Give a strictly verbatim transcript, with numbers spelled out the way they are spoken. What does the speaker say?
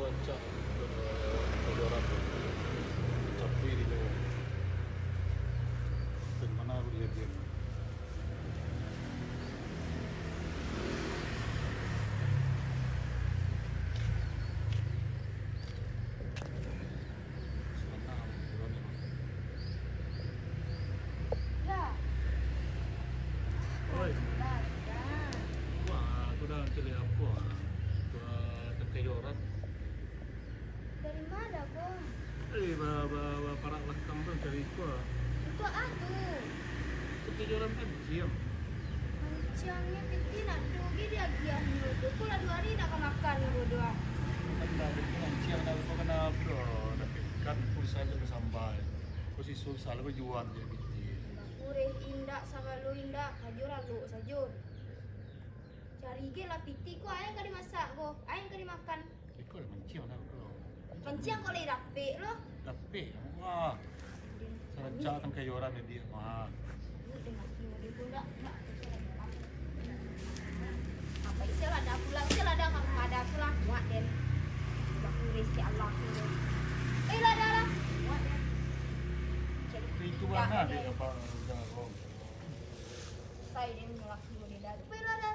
Rancak, eh, Rancak Joran tu. Capek di tu. Dari mana aku dia, dia? Sana, Joran ni. Ya. Oi. Wah, aku dah cari apa? Buat tangkai Joran. Dari mana, Bang? Eh, ba, ba, ba, parak lakam tu cari ko. Untuk apa tu? Untuk joran panciang. Panciangnyo piti nak tu, gi diagiahnyo tu. Ko lah duo hari nak ka makan ko doh. Kan dah, itu panciang dah, ko kena apa? Dah ikan pun saja bersambal. Ko siso salah ko jual je piti. Bakureh indak, sagalo indak, kajo lalok sajo. Cari ge lah piti ko, aia ka dimasak ko, aia ka dimakan. Iko lah manciang dah, bro. Manciang kok lai dapek lo. Dapek, wah. Sarancak tangkai joran dia mah. Ni dengan sini dia pun dah, nak, apa isi lah dah pulang, isi lah dah, kalau ada tu lah, muak den. Bakureh si Allah tu. Eh, lah dah lah, muak den. Jadi, itu dah, mana dah. Dia apa, udah, bro? Sai den, laki dia dah. Eh, lah dah.